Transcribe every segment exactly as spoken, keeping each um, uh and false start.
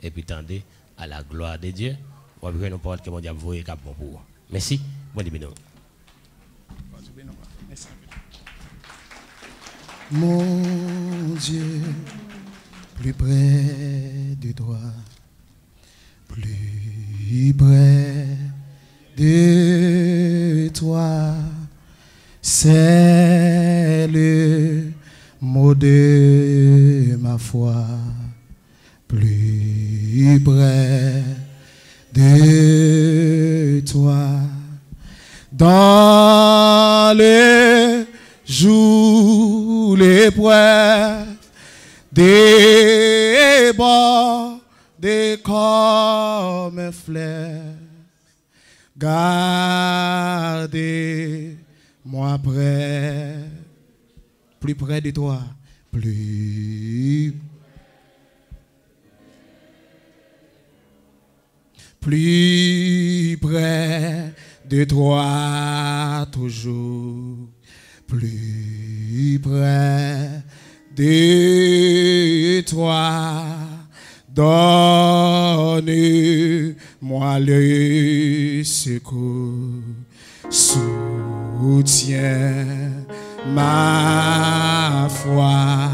epi tande, à la gloire de Dieu, w ap jwenn yon pawòl ke Bondye ap voye k ap bon pou ou. Mèsi, Bondye beni w. Mon Dieu, plus près de toi, plus près de toi, c'est le mot de ma foi. Plus près de toi. Dans le jour, l'épreuve déborde comme un fleuve. Gardez-moi près, plus près de toi, plus, plus près de toi toujours, plus près de toi. Donne-moi le secours, soutiens ma foi,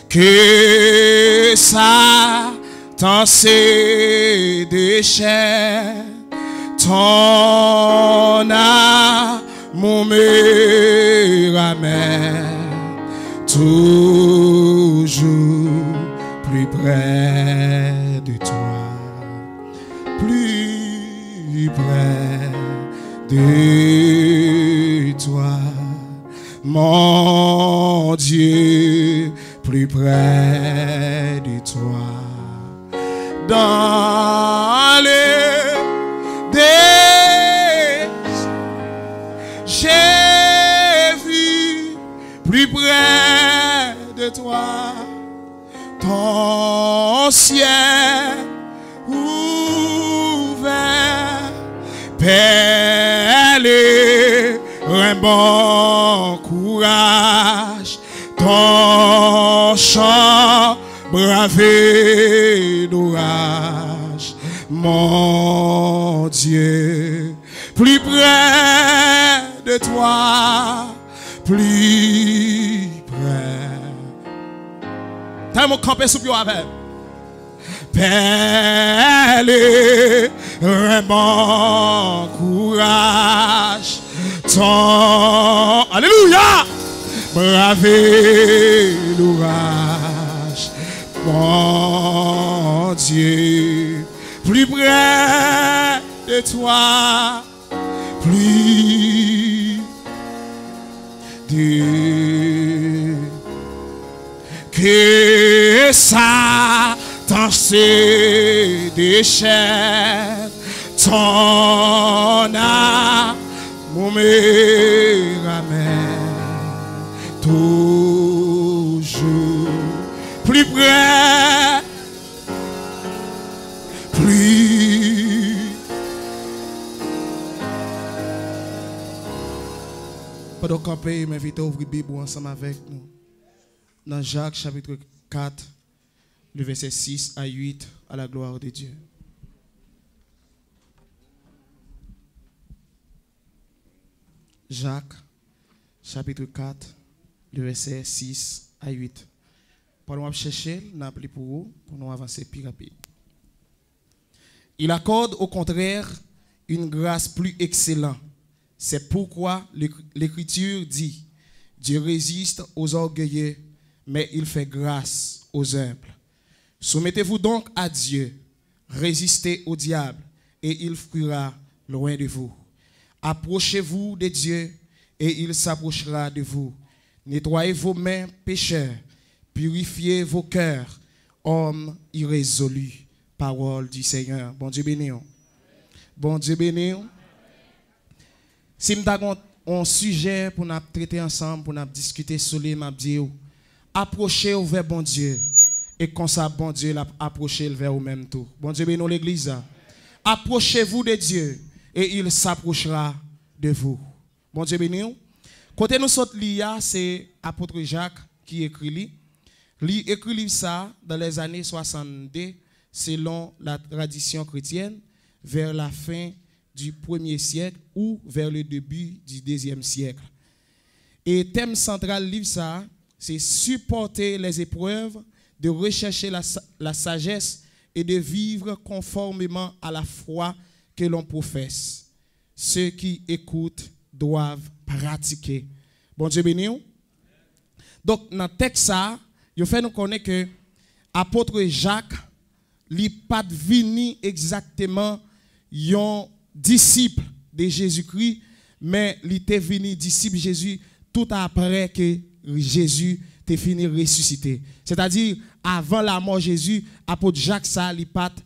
que Satan se déchaîne, ton amour me ramène toujours plus près de toi, plus près de toi, mon Dieu, plus près de toi. Dans le désert, j'ai vu plus près de toi ton ciel ouvert. Pèlerin, bon courage, ton chant braver l'orage, mon Dieu, plus près de toi, plus près. Tèlman kanpe sou pye w avè m. Pèlerin, bon courage, ton, alelouya, braver l'orage, mon Dieu, plus près de toi, plus de que Satan se déchaîne, ton amour me ramène toujours plus près, plus. Pandan w kanpe, m envite w ouvri Bib ou ansanm avèk nou nan Jak, chapit kat, le vèsè sis a uit, à la gloire de Dieu. Jak, chapit kat, le vèsè sis a uit. Pandan w ap chèche l, n ap li pou ou, pou nou avanse pi rapid. Il accorde au contraire une grâce plus excellente. C'est pourquoi l'Écri-, l'Écriture dit, Dieu résiste aux orgueilleux, mais il fait grâce aux humbles. Soumettez-vous donc à Dieu, résistez au diable, et il fuira loin de vous. Approchez-vous de Dieu, et il s'approchera de vous. Nettoyez vos mains, pécheurs, purifiez vos cœurs, hommes irrésolus. Parole du Seigneur. Bondye beni w. Bondye beni w. Si m ta gen yon sijè pou n ap trete ansanm, pou n ap diskite sou li, m ap di w, apwoche w vè Bondye, e konsa Bondye l ap apwoche l vè ou menm tou. Bondye beni w, legliz la. Approchez-vous de Dieu, et il s'approchera de vous. Bondye beni w. Kote nou sot li a, se apot Jak ki ekri li. Li ekri liv sa a dans les années soixante-deux, selon la tradition chrétienne, vers la fin du premier siècle ou vers le début du deuxième siècle. E tèm santral liv sa a, se supporter les épreuves, de rechercher la sa- la sagesse et de vivre conformément à la foi que l'on professe. Ceux qui écoutent doivent pratiquer. Bondye beni w. Donk, nan tèks sa a, yo fè nou konnen ke apot Jak, li pa t vini egzakteman yon disip de Jezikri, men li te vini disip Jezi tout aprè ke Jezi te fini resisite. Sètadi, avan lamò Jezi, apot Jak sa, li pa t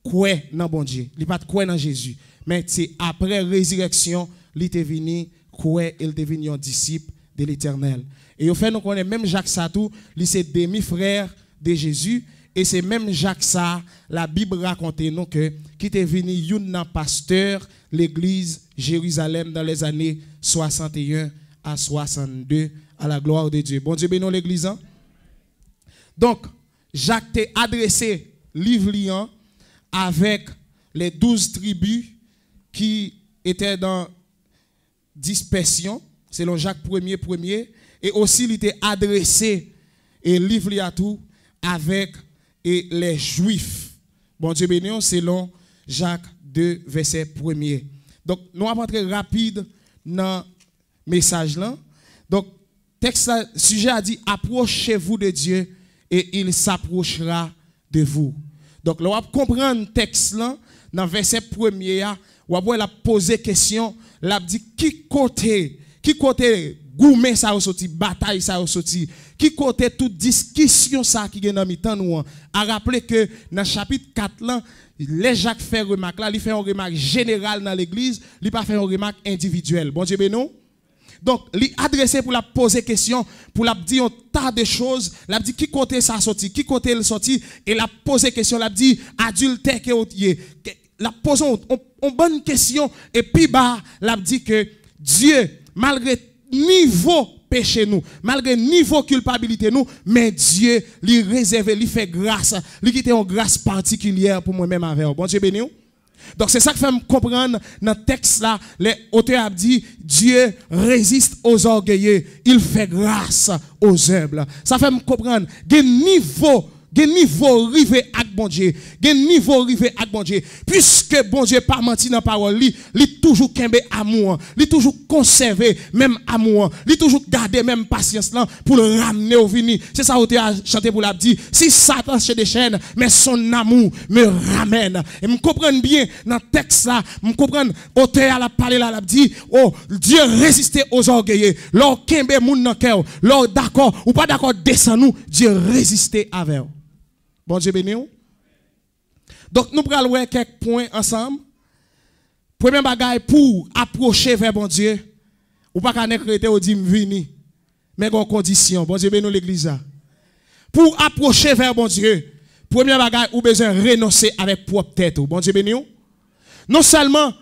kwè nan Bondye. Li pa t kwè nan Jezi. Men se aprè rezirèksyon, li te vini kwè e li te vin yon disip de Letènèl. E yo fè nou konnen menm Jak sa tou, li se demi frè de Jezi, e se menm Jak sa, Labib rakonte nou ke, ki te vini youn nan pastè legliz Jerizalèm dans les années soixante et un à soixante-deux, à la gloire de Dieu. Bondye beni w, legliz an. Donk, Jak te adrese liv li an avèk les douze tribus qui étaient dans dispersion, selon Jak premye, premye, e osi li te adrese e liv li a tou avèk e les Juifs. Bondye beni w, selon Jak de, vèsè premye. Donk, nou ap antre rapid nan mesaj lan. Donk, tèks la, sijè a di, approchez-vous de Dieu et il s'approchera de vous. Donk, lè w ap konprann tèks lan, nan vèsè premye a, w ap wè l ap poze kesyon, l ap di ki kote, ki kote goumen sa yo soti, batay sa yo soti, ki kote tout diskisyon sa ki gen nan mitan nou an. A raple ke nan chapit kat lan, lè Jak fè remak la, li fè yon remak jeneral nan legliz, li pa fè yon remak endividyèl. Bondye beni w. Donk, li adrese pou l ap poze kesyon, pou l ap di yon ta de choz, l ap di ki kote sa soti, ki kote l soti, e l ap poze kesyon, l ap di, adiltè ke w ye. Ke- L ap poze yon, yon, yon bann kesyon, e pi ba, l ap di ke Dye, malgre nivo peche nou, malgre nivo kilpabilite nou, men Dye, li rezève, li fè gras, li kite yon gras patikilyè pou mwen menm avè w. Bondye beni w. Donk, se sa k fè m konprann nan tèks la, lè otè a ap di, Dieu résiste aux orgueilleux, il fait grâce aux humbles. Sa fè m konprann, gen nivo, gen nivo rive ak Bondye, gen nivo rive ak Bondye. Piske Bondye pa manti nan pawòl li, li toujou kenbe amou an, li toujou konsève menm amou an, li toujou gade menm pasyans lan pou l ramne w vini. Se sa otè a chante pou l ap di, si Satan se déchaîne, mais son amour me ramène. E m konprann byen nan tèks la, m konprann otè a l ap pale la, l ap di, oh, Dieu résiste aux orgueilleux. Lè w kenbe moun nan kè w, lè w dakò, ou pa dakò desann ou, Dieu reziste avè w. Bondye beni w. Donk, nou pral wè kèk pwen ansanm. Premye bagay, pou w apwoche vè Bondye, ou pa ka nèk rete, ou di, "M vini." Men gen yon kondisyon. Bondye beni w, legliz la. Pou w apwoche vè Bondye, premye bagay, ou bezwen renonse avèk pwòp tèt ou. Bondye beni w. Non sèlman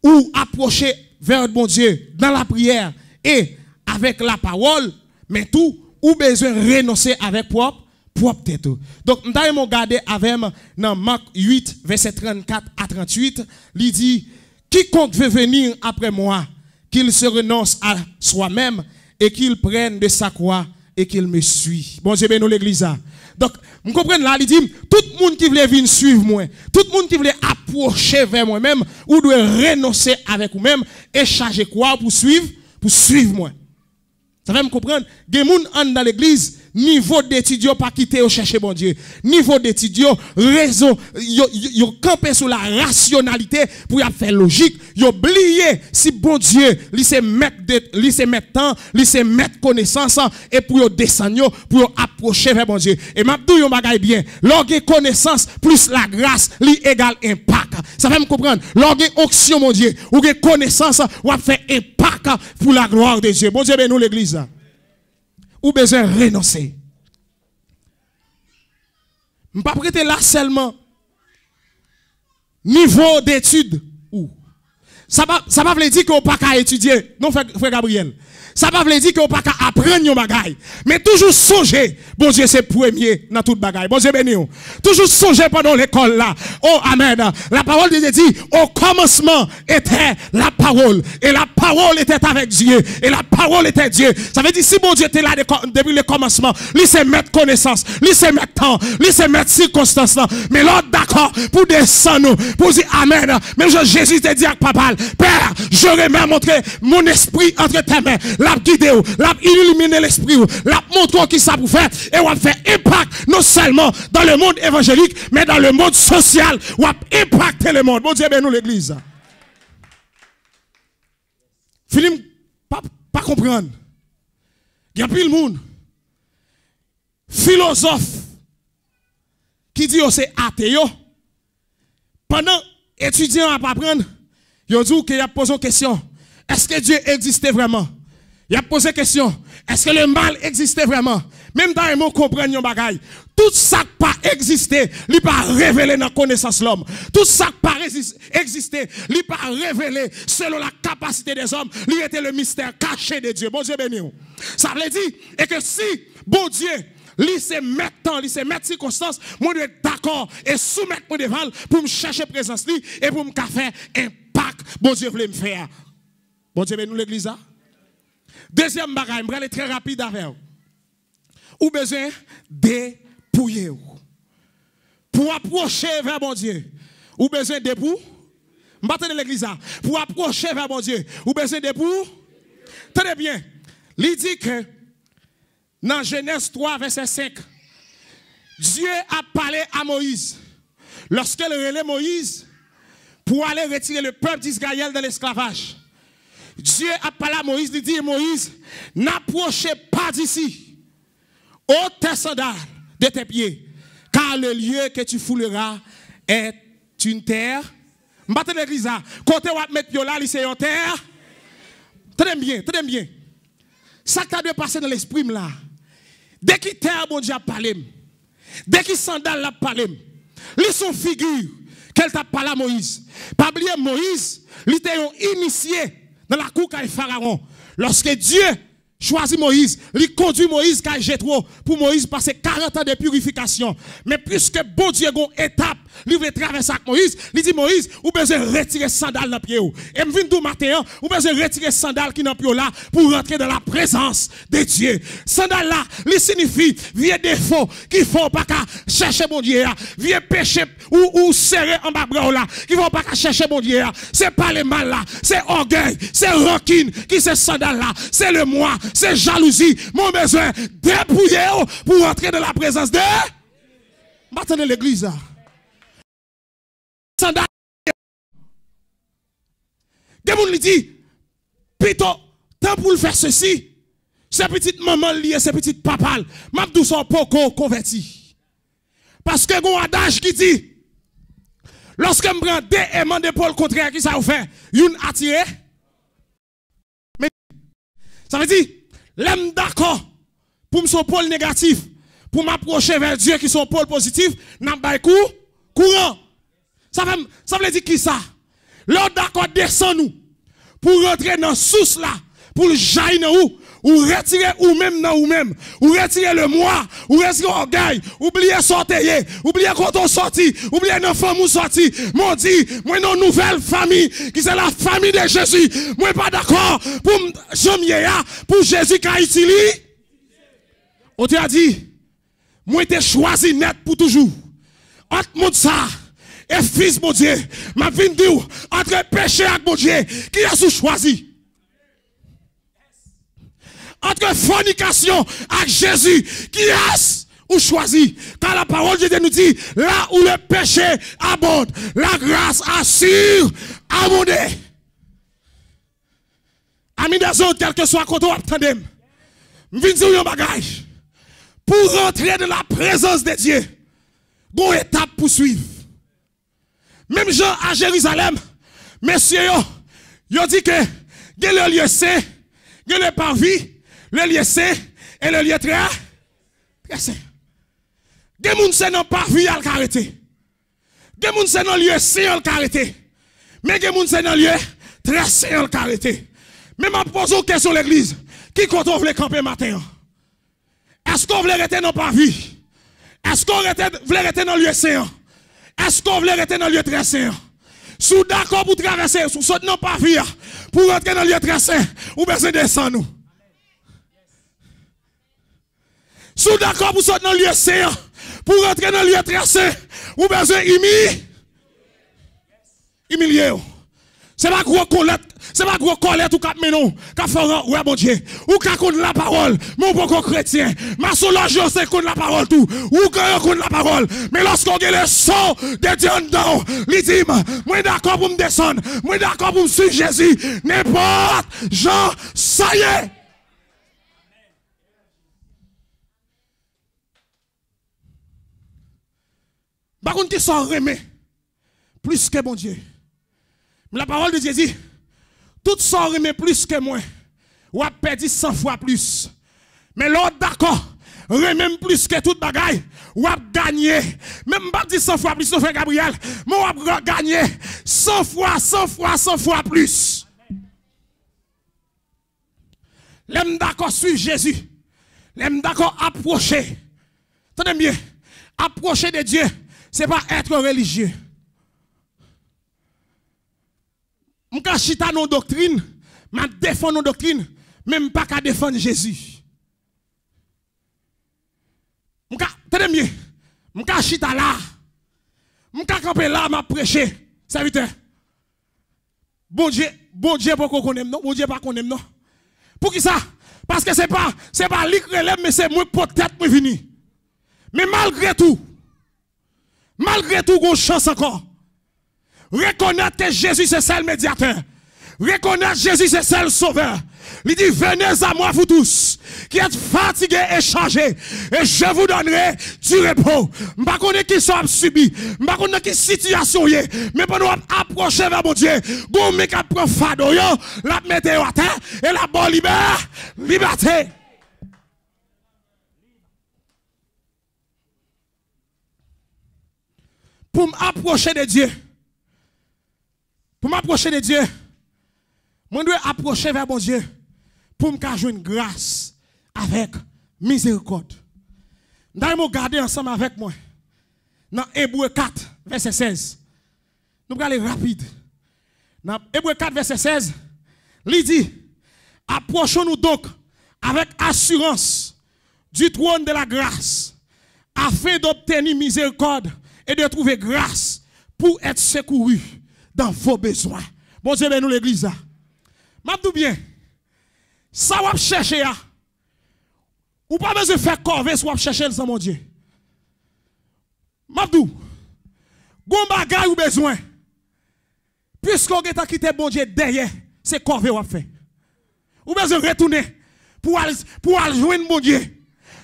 ou apwoche vè Bondye nan lapriyè e avèk lapawòl, men tou, ou bezwen renonse avèk pwòp, pwòp tèt ou. Donk, m ta renmen w gade avè m nan Mak uit, vèsè trannkat a tranntuit, li di, "Quiconque veut venir après moi, qu'il se renonce à soi-même et qu'il prenne de sa croix et qu'il me suit." Bondye beni w, legliz la. Donk, m konprann la, li di, tout moun ki vle vin swiv mwen, tout moun ki vle apwoche vè mwen menm, ou dwe renonse avèk ou menm e chaje kwa w pou swiv, pou swiv mwen. Sa fè m konprann, gen moun anndan legliz, nivo detid yo pa kite yo chèche Bondye. Nivo detid yo, rezon, yo, yo, yo kanpe sou la rasyonalite pou y ap fè lojik. Yo bliye si Bondye, li se mèt de, li se mèt tan, li se mèt konesans, e pou yo desann yo, pou yo apwoche vè Bondye. E m ap di w yon bagay byen, lè w gen konesans plis lagras, li egal enpak. Sa fè m konprann, lè w gen onksyon Bondye, ou gen konesans, w ap fè enpak pour la gloire de Dieu. Bondye beni w, legliz la. Ou bezwen renonse. M p ap rete la sèlman. Nivo detid ou. Sa pa, sa pa vle di ke w pa ka etidye. Non, frè, frè Gabriel. Sa pa vle di ke w pa ka aprann yon bagay. Men toujou sonje, Bondye se premye nan tout bagay. Bondye beni w. Toujou sonje pandan w lekòl la. Oh, amen. La parole de Dieu dit, au commencement était la parole. Et la parole était avec Dieu. Et la parole était Dieu. Sa vle di, si Bondye te la de kò-, depi le kòmansman, li se mèt konesans, li se mèt tan, li se mèt sikonstans lan. Men lè w dakò pou desann ou, pou di amèn, menm jan Jezi te di ak Papa l, Père, je remets entre mon esprit entre tes mains. L ap gide w, l ap ilimine lespri w, l ap montre w ki sa pou fè, e w ap fè enpak non sèlman dans le monde évangélique, men dans le monde social, w ap enpakte le monde. Bondye beni w, legliz. Fini m pa, pa konprann. Gen anpil moun, filozòf, ki di yo se ate yo. Pandan etidyan an ap aprann, yo di w ke y ap poze w kesyon, èske Dye egziste vrèman? Y ap poze kesyon, èske le mal egziste vrèman? Men m ta renmen w konprann yon bagay. Tout sa k pa egziste, li pa revele nan konesans lòm. Tout sa k pa rezis-, egziste, li pa revele selon la kapasite dèzòm. Li rete le mystère caché de Dieu. Bondye beni w. Sa vle di, e ke si Bondye, li se mèt tan, li se mèt sikonstans, mwen dwe dakò e soumèt mwen devan l pou m chèche prezans li e pou m ka fè enpak Bondye vle m fè a. Bondye beni w, legliz la. Dezyèm bagay, m prale trè rapid avè w. Ou bezwen depouye w. Pou w apwoche vè Bondye, ou bezwen depou-, m pa tande legliz la. Pou w apwoche vè Bondye, ou bezwen depou-, tande byen. Li di ke nan Jenèz twa, vèsè senk, Dye ap pale a Moyiz. Lòske l rele Moyiz pou ale retire le pèp d'Izrayèl dan lesklavaj, Dye ap pale a Moyiz, li di, Moyiz, n'approche pas d'ici, ôte tes sandales de tes pieds, car le lieu que tu fouleras est une terre. M pa tande legliz la. Kote w ap met pye w la, li se yon tè. Tande m byen, tande m byen. Sa k ta dwe pase nan lespri m la? De ki tè Bondye ap pale m? De ki sandal l ap pale m? Li se yon figi ke l t ap pale a Moyiz. Pa bliye, Moyiz, li te yon inisye nan lakou kay Farawon. Lòske Dye chwazi Moyiz, li kondui Moyiz kay Jetwo pou Moyiz pase karant an de pirifikasyon. Men piske Bondye gon etap li vle travèse ak Moyiz, li di, Moyiz, ou bezwen retire sandal nan pye w. E m vin di w maten an, ou bezwen retire sandal ki nan pye w la pou w rantre dans la présence de Dieu. Sandal la, li siyifi vye defo ki fè w pa ka chèche Bondye a, vye peche ou, ou sere anba bra w la, ki fè w pa ka chèche Bondye a. Se pale mal la, se ògèy, se rankin ki se sandal la, se le moi, se jalouzi. Men w bezwen depouye w pou w rantre dans la présence de. M pa tande legliz la. Sandal. Gen moun li di, pito, tan pou l fè sesi, se pitit manman l li ye, se pitit papa l. M ap di w sa, w poko konvèti. Paske gen yon adaj ki di, lòske m pran de eman de pòl kontrè, ki sa yo fè? Youn atire. Men, sa vle di, lè m dakò pou m se yon pòl negatif, pou m apwoche vè Dye ki se yon pòl pozitif, n ap bay kou, kouran. Sa fè m, sa vle di kisa? Lè w dakò desann ou, pou w rantre nan sous la, pou l jayi nan ou, ou retire ou menm nan ou menm, ou retire le moi, ou retire ògèy, ou bliye sa w te ye, ou bliye kote w sòti, ou bliye nan fanmi w sòti. Men w di, mwen nan yon nouvèl fanmi, ki se la famille de Jésus. Mwen pa dakò pou m, jan m ye a, pou Jezi ka itilize. Otè a di, mwen te chwazi nèt pou toujou. Ant mond sa a e fis Bondye, m ap vin di w, antre peche ak Bondye, kiyès ou chwazi? Antre fònikasyon ak Jezi, kiyès ou chwazi? Car la parole de Dieu nous dit, là où le péché abonde, la grâce a surabondé. Ami des autres, kèlkeswa kote w ap tande m, m vin di w yon bagay. Pou w rantre dans la présence de Dieu, gon etap pou swiv. Menm jan a Jerizalèm, mesye yo, yo di ke gen le lieu saint, gen le parvis, le lieu saint et le lieu très, très saint. Gen moun se nan parvis a l ka rete. Gen moun se nan lye sen an l ka rete. Men gen moun se nan lye trè sen an l ka rete. Men m ap poze w kesyon, legliz. Ki kote w vle kanpe maten an? Èske w vle rete nan pavi? Èske w rete, vle rete nan lye sen an? Èske w vle rete nan lye trè sen an? Si w dakò pou travèse, si w sot nan pavi a, pou w rantre nan lye trè sen, ou bezwen desann ou. Si w dakò pou sot nan lye sen an, pou w rantre nan lye trè sen, ou bezwen imi-, imilye w. Se pa gwo kolèt, se pa gwo kòlèt ou k ap mennen w, k ap fè w wè Bondye. Ou ka konn lapawòl, men w poko kretyen. Masonlòj yo se konn lapawòl tou. Ougan yo konn lapawòl. Men lòske w gen leson de Dye anndan w, li di m, mwen dakò pou m desann, mwen dakò pou m swiv Jezi, nenpòt jan sa ye. M pa konn ki sa w renmen plis ke Bondye. Men la parole de Dieu dit, tout sa w renmen plis ke mwen, w ap pèdi san fwa plis. Men lè w dakò renmen m plis ke tout bagay, w ap ganye. Men m p ap di san fwa plis, non, frè Gabriel, men w ap ganye san fwa, san fwa, san fwa plis. Lè m dakò swiv Jezi, lè m dakò apwoche, tande m byen, apwoche de Dye, se pa être religieux. M ka chita nan yon doktrin, m ap defann yon doktrin, men m pa ka defann Jezi. M ka, tande m byen, m ka chita la, m ka kanpe la, m ap preche, sèvitè. Bondye, Bondye poko konnen m non. Bondye pa konnen m non. Poukisa? Paske se pa, se pa li k rele m, men se mwen k pot tèt mwen vini. Men malgre tou, malgre tou, gon chans ankò. Rekonèt ke Jezi se sèl medyatè. Rekonèt Jezi se sèl sovè. Li di, venez à moi, vous tous qui êtes fatigués et chargés, et je vous donnerai du repos. M pa konnen kisa w ap sibi, m pa konn nan ki sitiyasyon w ye, men pandan w ap apwoche vè Bondye, gon men k ap pran fado yo, l ap mete yo atè, e l ap ba w libè-, libète. Pou m apwoche de Dye, Pou m apwoche de Dye, mwen dwe apwoche vè Bondye pou m ka jwenn gras avèk mizerikòd. M ta renmen w gade ansanm avèk mwen nan Ebre kat, vèsè sèz. Nou prale rapid. Nan Ebre kat, vèsè sèz, li di, approchons-nous donc avec assurance du trône de la grâce, afin d'obtenir miséricorde et de trouver grâce pour être secouru dans vos besoins. Bondye beni w legliz la. M ap di w byen, sa w ap chèche a, ou pa bezwen fè kòve si w ap chèche l san Bondye. M ap di w, gon bagay ou bezwen. Piske w gentan kite Bondye dèyè, se kòve w ap fè. Ou bezwen retounen pou al, pou al jwenn Bondye.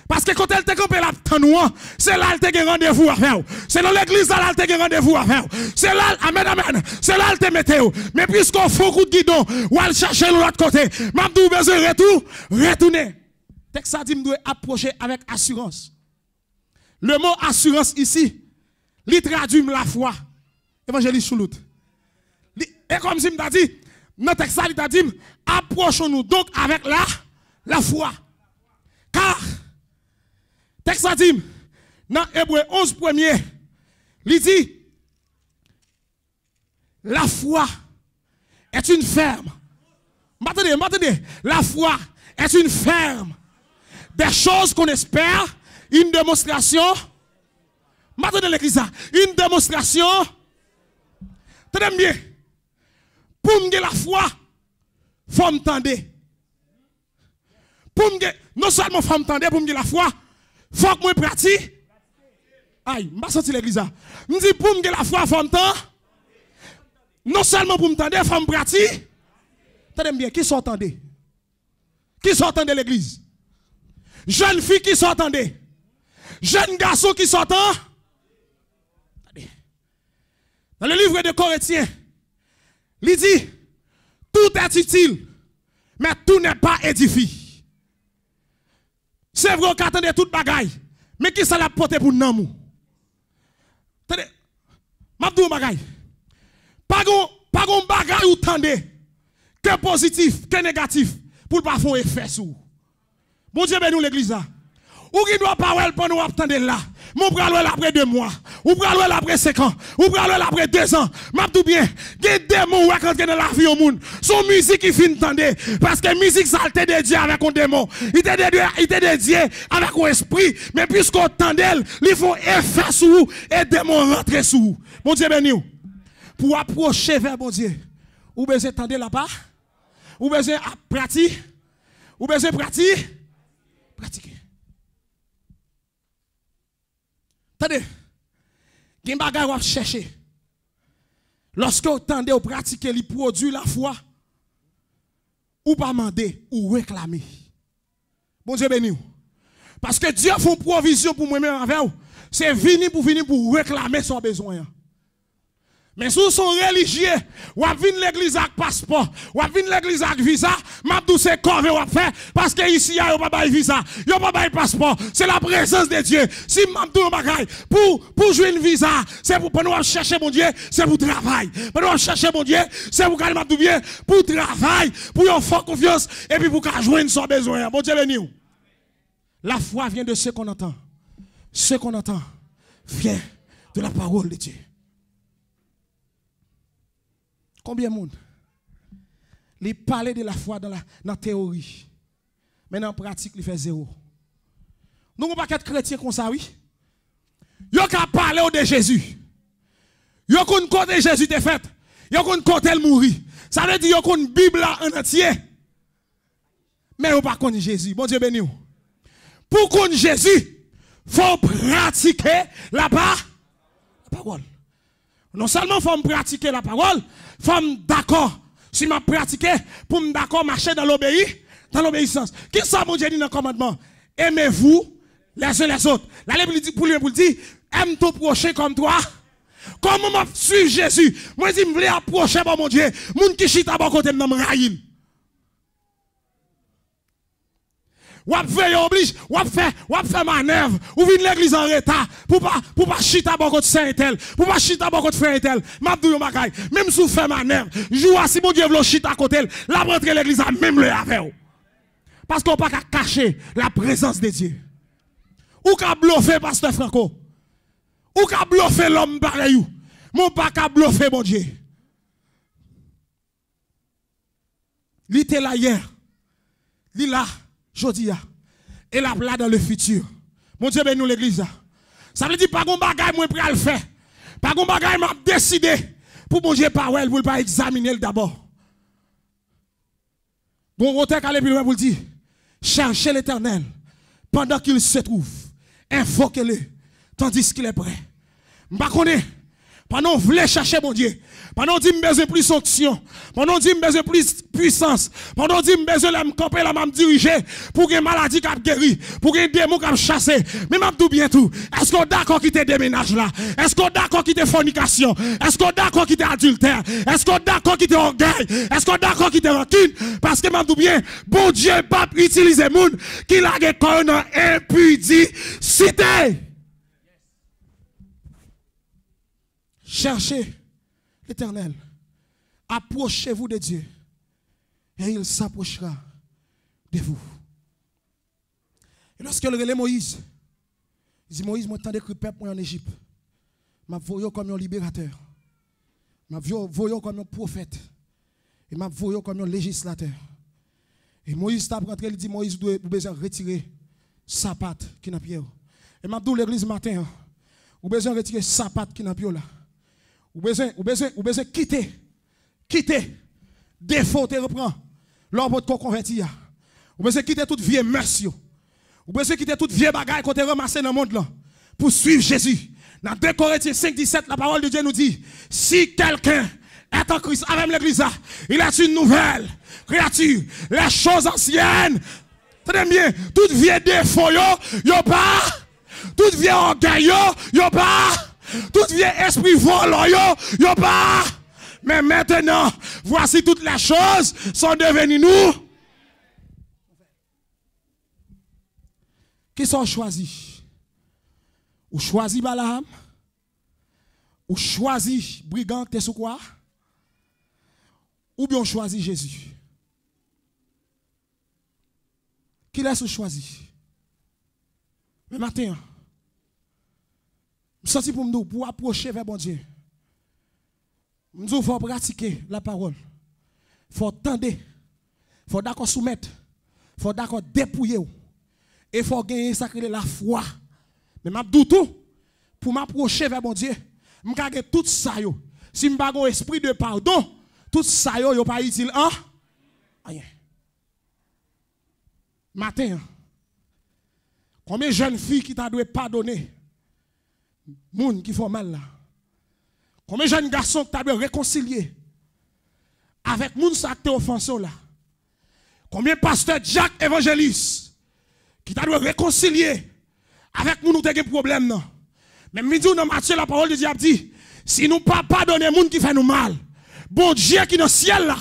Paske kote l te kanpe l ap tann ou an, se la l te gen randevou avè w. Se nan legliz la, la l te gen randevou avè w. Se la l, amèn, amèn. Se la l te mete w. Men piske w fou kout gidon, w al chèche l yon lòt kote. M ap di w bezwen retou-, retounen. Tèks sa di m dwe apwoche avèk asirans. Le mot assurance ici, li tradui m lafwa. Evanjelis Choulout. Li, e kòmsi m ta di, nan tèks la, li ta di m, approchons-nous donc avec la, la foi. Car, tèks la di m, nan Ebre onz premye, li di, la foi est une ferme. M pa tande, m pa tande. La foi est une ferme des choses qu'on espère, une démonstration. M pa tande legliz la. Une démonstration. Tande m byen. Pou m gen lafwa, fò m tande. Pou m gen, non sèlman fò m tande, pou m gen lafwa, fòk mwen prati-, ay, m pa santi legliz la. M di pou m gen lafwa, fò m tan-, non sèlman pou m tande, fò m prati-, tande m byen, kisa w tande? Kisa w tande legliz? Jèn fi, kisa w tande? Jèn gason, kisa w tan-, tande? Dans le livre de Corinthiens, li di, tout est utile, mais tout n'est pas édifiant. Se vre, w ka tande tout bagay, men kisa l ap pote pou nanm ou? Tande, m ap di w yon bagay. Pa gon, pa gon bagay ou tande, ke pozitif, ke negatif, pou l pa fè yon efè sou ou. Bondye beni w, legliz la. Ou gen dwa pa wè l pandan w ap tande l la. Men w pral wè l apre de mwa. Ou pral wè l apre senk an. Ou pral wè l apre dezan. M ap di w byen, gen demon ou wè k antre nan lavi yon moun. Se yon mizik li fin tande. Paske mizik sa a te dedye avèk yon demon. Li te dedye, li te dedye avèk yon espri. Men piske w tande l, li fè yon efè sou ou e demon an rantre sou ou. Bondye beni w. Pou w apwoche vè Bondye, ou bezwen tande lapa. Ou bezwen ap prati-, ou bezwen prati-, pratike. Tande, gen bagay w ap chèche. Lòske w tande, w pratike, li pwodui lafwa. Ou pa mande, ou reklame. Bondye beni w. Paske Dye fè yon pwovizyon pou mwen menm avè w. Se vini pou vini pou reklame sa w bezwen an. Men si w se yon relijye, w ap vin legliz ak paspò, w ap vin legliz ak viza, m ap di w se kòve w ap fè, paske isi a yo pa bay viza, yo pa bay paspò, se la prezans de Dye. Si m ap di w yon bagay, pou, pou jwenn viza, se pou, pandan w ap chèche Bondye, se pou travay. Pandan w ap chèche Bondye, se pou gade m ap di w byen, pou travay, pou yon fò konfyans, epi pou ka jwenn sa w bezwen an. Bondye beni w. La foi vient de ce qu'on entend. Ce qu'on entend vient de la parole de Dieu. Konbyen moun li pale de lafwa nan la, nan teyori, men nan pratik li fè zewo? Nou gen yon pakèt kretyen konsa wi. Yo ka pale w de Jezi. Yo konn kote Jezi te fèt. Yo konn kote l mouri. Sa vle di yo konn Bib la an antye. Men yo pa konn Jezi. Bondye beni w. Pou w konn Jezi, fò w pratike lapa-, lapawòl. Non sèlman fò m pratike lapawòl, fò m dakò. Si m ap pratike, pou m dakò mache dans l'obéi-, dans l'obéissance. Kisa Bondye di nan kòmandman? Aimez-vous les uns les autres. L ale pou li di, pou li, pou li di, aime ton prochain comme toi. Kòman m ap swiv Jezi? Mwen di m vle apwoche bò Bondye. Moun ki chita bò kote m nan, m rayi l. W ap veye oblije, w ap fè, w ap fè manèv. Ou vin legliz an reta pou pa, pou pa chita bò kot sè entèl, pou pa chita bò kot frè entèl. M ap di w yon bagay, menm si w fè manèv, jou a si Bondye vle w chita kote l, l ap rantre legliz la menm lè avè w. Paske w pa ka kache la prezans de Dye. Ou ka blofe pastè Franco. Ou ka blofe lòm parèy ou. Men w pa ka blofe Bondye. Li te la yè, li la jodi a, e l ap la dans le futur. Bondye beni w legliz la. Sa vle di pa gon bagay mwen pral fè, pa gon bagay m ap deside pou Bondye pa wè l, pou l pa egzamine l dabò. Gon otè k ale pi lwen pou l di, cherchez l'Éternel pendant qu'il se trouve, invoquez-le tandis qu'il est près. M pa konnen, pandan w vle chèche Bondye, pandan w di m bezwen plis onksyon, pandan w di m bezwen plis pwisans, pandan w di m bezwen lè m kanpe la m ap dirije, pou gen maladi k ap geri, pou gen demon k ap chase. Men m ap di w byen tou, èske w dakò kite demenaj la? Èske w dakò kite fònikasyon? Èske w dakò kite adiltè? Èske w dakò kite ògèy? Èske w dakò kite rankin? Paske m ap di w byen, Bondye p ap itilize moun ki lage kò yo nan enpidisite. Cherchez l'Éternel. Approchez-vous de Dieu, et il s'approchera de vous. E lòske l rele Moyiz, li di, Moyiz, mwen tande kri pèp mwen ann Ejip. M ap voye w kòm yon liberatè. M ap vo-, voye w kòm yon pwofèt. E m ap voye w kòm yon lejislatè. E Moyiz t ap rantre, li di Moyiz, ou dwe, ou bezwen retire sapat ki nan pye w. E m ap di w legliz maten an, ou bezwen retire sapat ki nan pye w la. Ou bezwen, ou bezwen, ou bezwen kite, kite defo w te repran lè w potko konvèti a. Ou bezwen kite tout vye mès yo. Ou bezwen kite tout vye bagay ke w te ranmase nan mond lan pou swiv Jezi. Nan de Korentyen senk disèt, la parole de Dieu nous dit, si quelqu'un est en Christ, avè m legliz la, il est une nouvelle créature. Les choses anciennes, tande m byen, tout vye defo yo, yo pa, tout vye ògèy yo, yo pa, tout vye espri vòlò yo, yo pa. Mais maintenant, voici toutes les choses sont devenues nouvelles. Kisa w chwazi? Ou chwazi Balaam? Ou chwazi brigan k te sou kwa a? oubyen w chwazi Jezi? Kilès ou chwazi? Men maten an, m santi pou m di w, pou w apwoche vè Bondye, m di w fò w pratike lapawòl. Fò w tande. Fò w dakò soumèt. Fò w dakò depouye w. E fò w genyen sa k rele lafwa. Men m ap di w tou, pou m apwoche vè Bondye, m ka gen tout sa yo. Si m pa gen yon espri de padon, tout sa yo, yo pa itil an, anyen. Maten an, konbyen jèn fi ki ta dwe padone moun ki fè w mal la? Konbyen jèn gason ki ta dwe rekonsilye avèk moun sa k te ofanse w la? Konbyen pastè, dyak, evanjelis ki ta dwe rekonsilye avèk moun ou te gen pwoblèm nan? Men m vin di w nan Matye, lapawòl de Dye ap di, si nou pa padone moun ki fè nou mal, Bondye ki nan syèl la,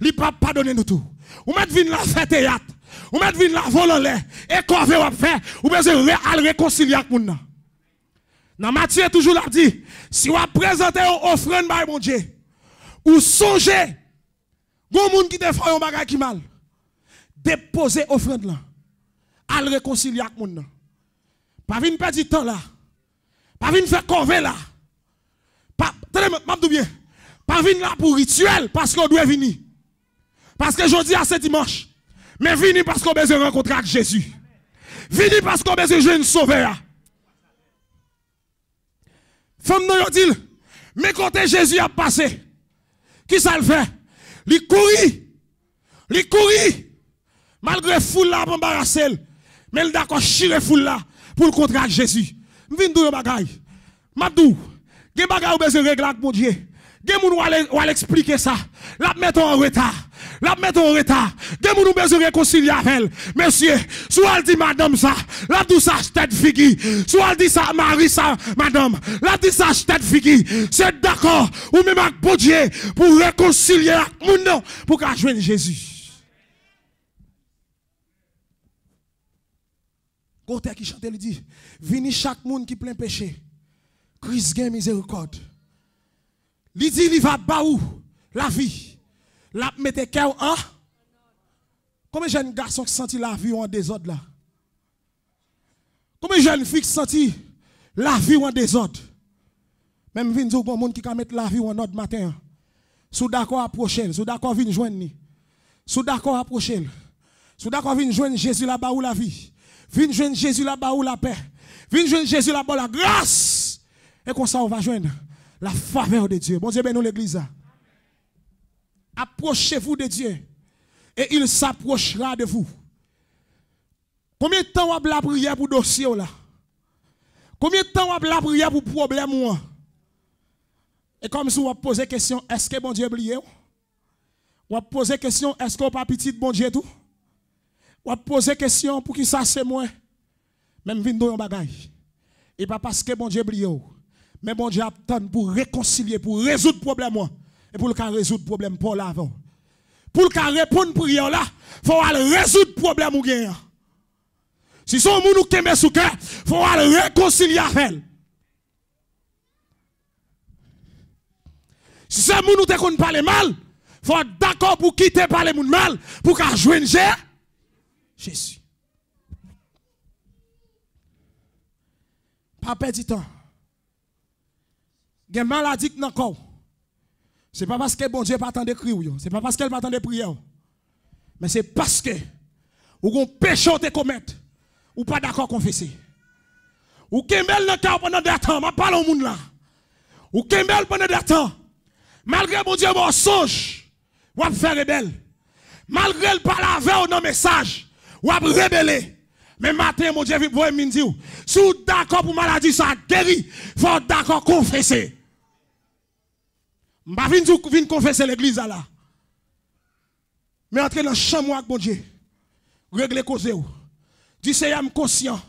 li p ap padone nou tou. Ou mèt vin la fè teyat. Ou mèt vin la vole anlè. E kòve w ap fè. Ou bezwen re, al rekonsilye ak moun nan. Nan Matye toujou l ap di, si w ap prezante yon ofrann bay Bondye, ou sonje gon moun ki te fè w yon bagay ki mal, depoze ofrann lan. Al rekonsilye ak moun nan. Pa vin pèdi tan la. Pa vin fè kòve la. Pa, tande, m, m ap di w byen. Pa vin la pou rityèl, paske w dwe vini. Paske jodi a se dimanch. Men vini paske w bezwen rankontre ak Jezi. Vini paske w bezwen jwenn Sovè a. Fanm nan, yo di l, men kote Jezi ap pase. Kisa l fè? Li kouri. Li kouri. Malgre foul la ap anbarase l, men l dakò chire foul la pou l kontre ak Jezi. M vin di w yon bagay. M ap di w, gen bagay ou bezwen regle ak Bondye. Gen moun w al, w al eksplike sa. L ap mete w an reta. L ap mete w an reta. Gen moun ou bezwen rekonsilye avè l. Mesye, si w al di madanm sa, l ap di w sa tèt figi. Si w al di sa mari sa, madanm, l ap di sa tèt figi. Se dakò, ou menm ak Bondye, pou w rekonsilye ak moun nan, pou w ka jwenn Jezi. Gon otè ki chante, li di, vini chak moun ki plen peche, Kris gen mizerikòd. Li di li va ba ou lavi. L ap mete kè w an. Konbyen jèn gason k santi lavi w an dezòd la? Konbyen jèn fi k santi lavi w an dezòd? Men m vin di w, gon moun ki ka met lavi w an òd maten an. Si w dakò, apwoche l. Si w dakò, vin jwenn li. Si w dakò, apwoche l. Si w dakò, vin jwenn Jezi, l a ba ou lavi. Vin jwenn Jezi, l a ba ou lapè. Vin jwenn Jezi, l a ba w lagras. E konsa, w va jwenn la favè de Dye. Bondye beni w, legliz la. Approchez-vous de Dieu, et il s'approchera de vous. Konbyen tan w ap lapriyè pou dosye w la? Konbyen tan w ap lapriyè pou pwoblèm ou an? E kòmsi w ap poze kesyon, èske Bondye bliye w? W ap poze kesyon, èske w pa pitit Bondye tou? W ap poze kesyon, poukisa se mwen? Men m vin di w yon bagay. E pa paske Bondye bliye w, men Bondye ap tann pou rekonsilye, pou rezoud pwoblèm ou an, e pou l ka rezoud pwoblèm pa w la avè w. Pou l ka reponn priyè w la, fò w al rezoud pwoblèm ou genyen an. Si se yon moun ou kenbe sou kè, fò w al rekonsilye avè l. Si se moun ou te konn pale mal, fò w dakò pou kite pale moun mal pou w ka jwenn Je-, Jezi. Pa pèdi tan. Gen maladi k nan kò w. Se pa paske Bondye pa tande kri w yo. Se pa paske l pa tande priyè w. Men se paske ou gon peche w te komèt, ou pa dakò konfese. Ou kenbe l nan kè w pandan de tan. M ap pale yon moun la. Ou kenbe l pandan de tan. Malgre Bondye ba w sonj, w ap fè rebèl. Malgre l pale avè w nan mesaj, w ap rebele. Men maten, Bondye vin voye m vin di w, si w dakò pou maladi sa a geri, fò w dakò konfese. M pa vin di w vin konfese legliz la la. Men antre nan chanm ou ak Bondye. Regle koze w. Di, Seyè, m konsyan.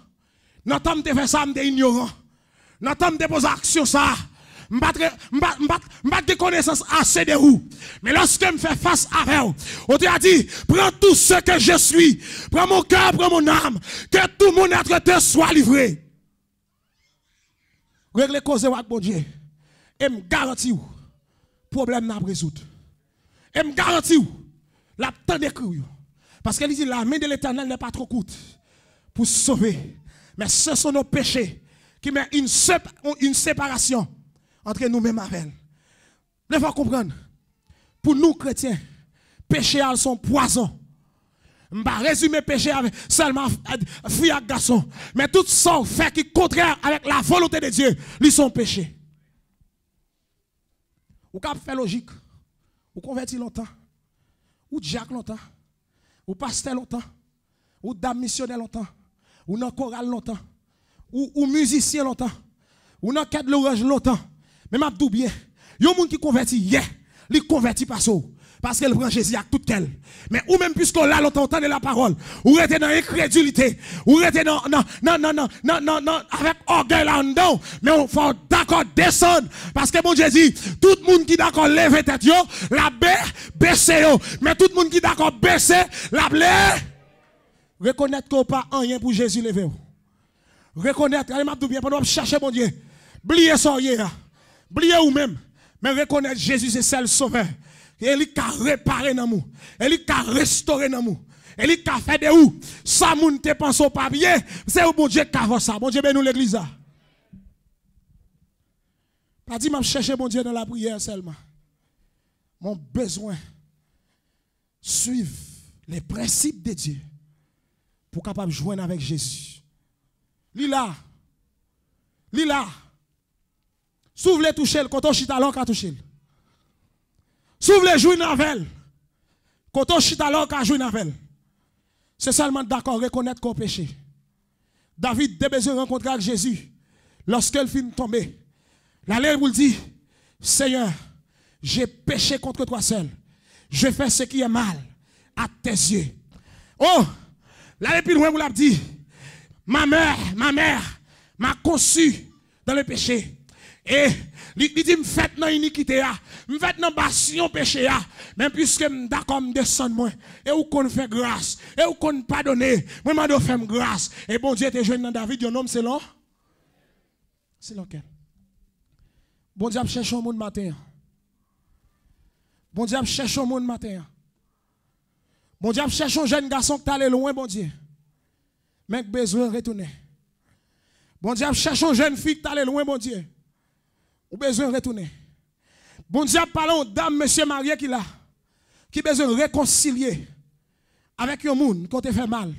Nan tan m te fè sa, m te inyoran. Nan tan m te poze aksyon sa a, m pa t re-, m pa, m pa, m pa t gen konesans ase de ou. Men lòske m fè fas avè w, ou te a di, prends tout ce que je suis, prends mon cœur, prends mon âme, que tout mon être te soit livré. Regle koze w ak Bondye. E m garanti w, pwoblèm nan ap rezoud. E m garanti w, l ap tande kri w yo. Paske li di, la main de l'Éternel n'est pas trop courte pour sauver, mais ce sont nos péchés qui mettent une, sép- une séparation entre nous-mêmes avec elle. Lè fò konprann, pou nou kretyen, peche a se yon pwazon. M pa rezime peche avèk sèlman f- fi ak gason, men tout sa w fè ki kontrè avèk la volonté de Dieu, li se yon peche. Ou ka ap fè lojik. Ou konvèti lontan. Ou dyak lontan. Ou pastè lontan. Ou dam misyonè lontan. Ou nan koral lontan. Ou, ou mizisyen lontan. Ou nan kè de lwanj lontan. Men m ap di w byen, yon moun ki konvèti yè, li konvèti pase w. Paske l pran Jezi ak tout kè l. Men ou menm, piske w la lontan, ou tande lapawòl, ou rete nan enkredilite, ou rete nan, nan, nan, nan, nan, nan, nan, nan, avèk ògèy la anndan w, men w fò w dakò desann. Paske Bondye di, tout moun ki dakò leve tèt yo, l ap be- bese yo. Men tout moun ki dakò bese, l ap le- Rekonèt ke w pa anyen pou Jezi leve w. Rekonèt, gade m ap di w byen, pandan w ap chèche Bondye, bliye sa w ye a. Bliye ou menm. Men rekonèt Jezi se sèl Sovè. E li ka repare nanm ou. E li ka restore nanm ou. E li ka fè de ou sa moun te panse w pa ye. Se ou Bondye k ka fè sa. Bondye beni w legliz la. Pa di m ap chèche Bondye nan lapriyè sèlman. Men w bezwen suiv les principes de Dieu pou w kapab jwenn avèk Jezi. Li la. Li la. Si w vle touche l, kote w chita la w ka touche l. Si w vle jwenn avè l, kote w chita la w ka jwenn avè l. Se sèlman dakò rekonèt ke w peche. David te bezwen rankontre ak Jezi lòske l fin tonbe. L ale pou l di, Seigneur, j'ai péché contre toi seul. Je fais ce qui est mal à tes yeux. Oh, l ale pi lwen pou l ap di, Ma mère, ma mère m'a conçu dans le péché. E li, li di, m fèt nan inikite a, m fèt nan basyon peche a. Men piske m dakò, m desann mwen. E ou konn fè gras, e ou konn padone, mwen mande w fè m gras. E Bondye te jwenn nan David yon nonm selon, selon kè l. Bondye ap chèche yon moun maten an. Bondye ap chèche yon moun maten an. Bondye ap chèche yon jèn gason ki t ale lwen Bondye, men k bezwen retounen. Bondye ap chèche yon jèn fi ki t ale lwen Bondye. Ou bezwen retounen. Bondye ap pale yon dam, mesye marye ki la, ki bezwen rekonsilye avèk yon moun ke w te fè mal.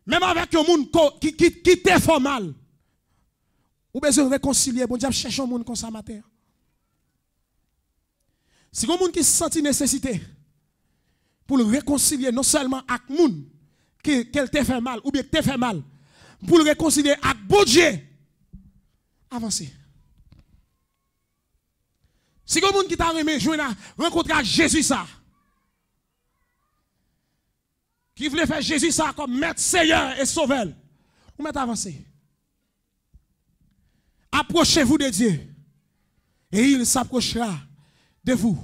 Menm avèk yon moun ko- ki, ki, ki te fè w mal. Ou bezwen rekonsilye. Bondye ap chèche yon moun konsa maten an. Si gon moun ki santi nesesite pou l rekonsilye non sèlman ak moun ke, ke l te fè mal oubyen k te fè mal, pou l rekonsilye ak Bondye, avanse. Si gon moun ki ta renmen jwenn a rankontre ak Jezi sa, ki vle fè Jezi sa kòm Mèt, Seyè e Sovè l, ou mèt avanse. Approchez-vous de Dieu, et il s'approchera de vous.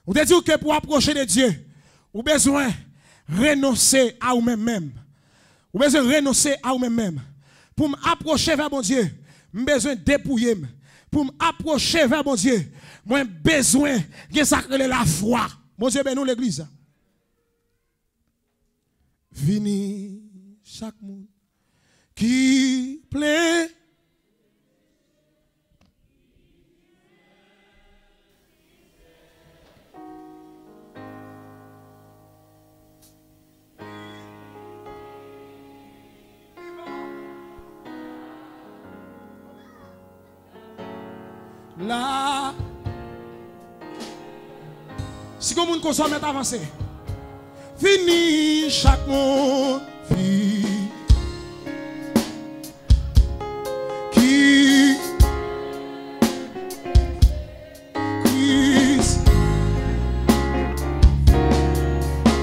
Ou te di w ke pou apwoche de Dye, ou bezwen renonse a ou menm menm. Ou bezwen renonse a ou menm menm. Pou m apwoche vè Bondye, m bezwen depouye m. Pou m apwoche vè Bondye, mwen bezwen gen sa k rele lafwa. Bondye beni w, legliz. Vini chak moun ki plen. La. Si gon moun konsa, mèt avanse. Vini chak moun, vini.